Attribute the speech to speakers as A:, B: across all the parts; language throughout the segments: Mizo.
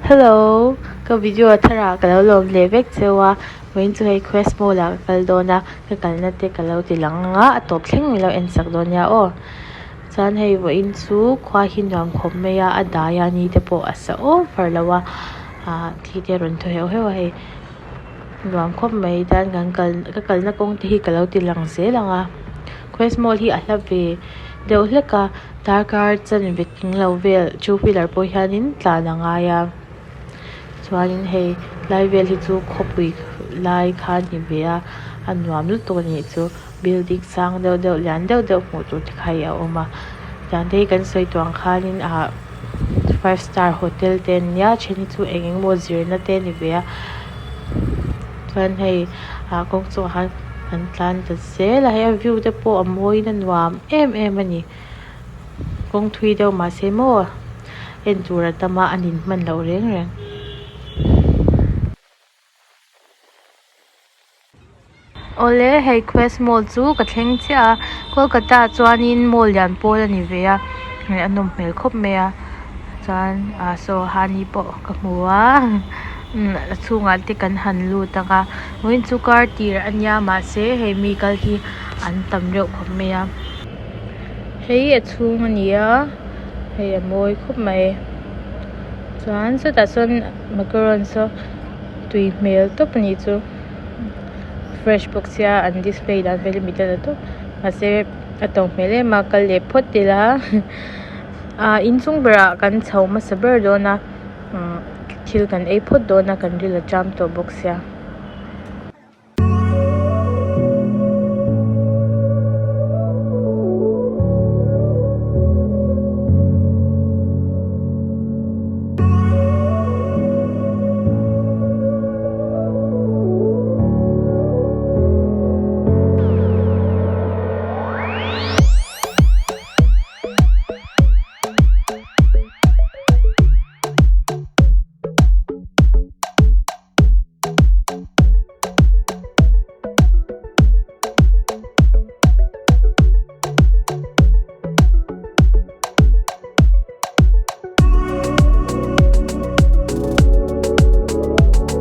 A: Hello ka video tharah ka lo lawm leh vek cheu a vawiin chu hei quest mall ah ka kal dawn a ka kalna te ka lo ti lang ang a a tawp thleng min lo en sak dawn nia aw chuan hei vawiin chu khua hi nuam khawp mai a a dai a ni te pawh a sa over lo a ah thli te a rawn thaw heuh heuh a hei nuam khawp mai chuan kan kal ka kalna kawng te hi ka lo ti lang zel ang a quest mall hi a hla ve deuh hlek a darkar chanve tling lo vel two wheeler pawh hianin tlan a ngai a chuanin hei lai vel hi chu khawpui lai kha a ni ve a a nuam lutuk a nih chu building sang deuh deuh lian deuh deuh hmuh tur te kha hei a awm a tiang te hi kan sawi tawh ang khanin ah five star hotel te an nia a then hi chu eng eng emaw zirna te a ni ve a chuan hei ah kawng chungah khan kan tlan ta zel a hei a view te pawh a mawiin a nuam em em a ni kawng thui deuh mahse maw en tur a tam a a nin hman loh reng reng. Awle hei quest mall chu ka thleng chiah a kolkata ah chuanin mall lian pawl a ni ve a hei a nawm hmel khawp mai a chuan ah saw hani pawh ka hmu a a chhungah te kan han lut ang a vawiin chu kar tir a nia mahse hei mi kal hi an tam reuh khawp mai a hei a chhung a ni a hei a mawi khawp mai chuan sawtah sawn macaron saw tui hmel tawp a nih chu fresh bawk sia an display dan vel hi mit a la tawp mahse a to hmel em a kal leh phawt ila ah inchung berah kan chho hmasa ber dawn a umm thil kan ei phawt dawn a kan ril a ṭam tawh bawk sia.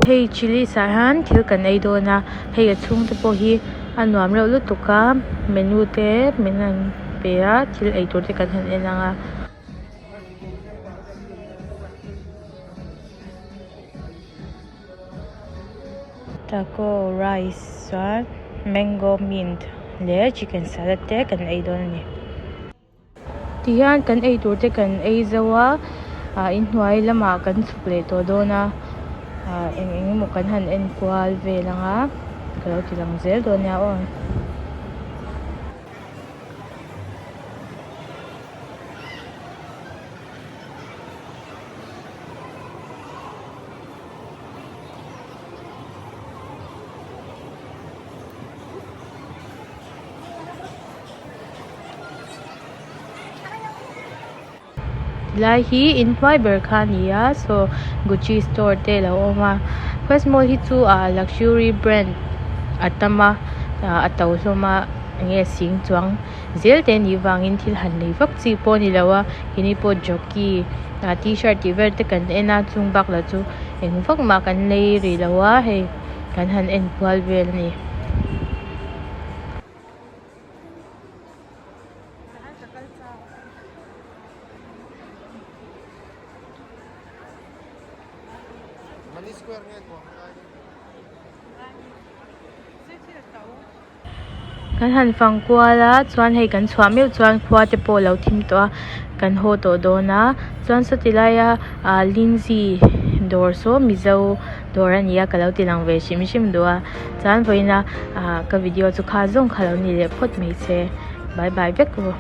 A: Hei chillies ah hian thil kan ei dawn a hei a chhung te pawh hi a nuam reuh lutuk a menu te min rawn pe a thil ei tur te kan han en ang a. Taco rice chuan mango mint leh chicken salad te kan ei dawn a ni. Tihian kan ei tur te kan ei zo a ah inhnuai lamah kan chhuk leh tawh dawn a ah eng eng emaw kan han en kual vel ang a ka lo ti lang zel dawn nia aw. Tilai hi inhnuai ber kha a ni a saw gucci store te alo awm a quest mall hi chu ah luxury brand a tam a ah a to hlawm a enge sing chuang zel te anih vangin thil han lei vak chi pawh a nilo a keini pawh jockey ah tshirt tih vel te kan en a chung bak lah chu eng vak mah kan lei rih lo a hei kan han en kual vel a ni. Kan han fang kual a chuan hei kan chhuah meuh chuan khua te pawh a lo thim tawh a kan haw tawh dawn a chuan sawti laia ah lindsay dawr saw mizo dawr a ni a ka lo ti lang ve hrim hrim duh a chuan vawiin a ah ka video chu kha zawng kha lo ni leh phawt mai se bye bye vek u.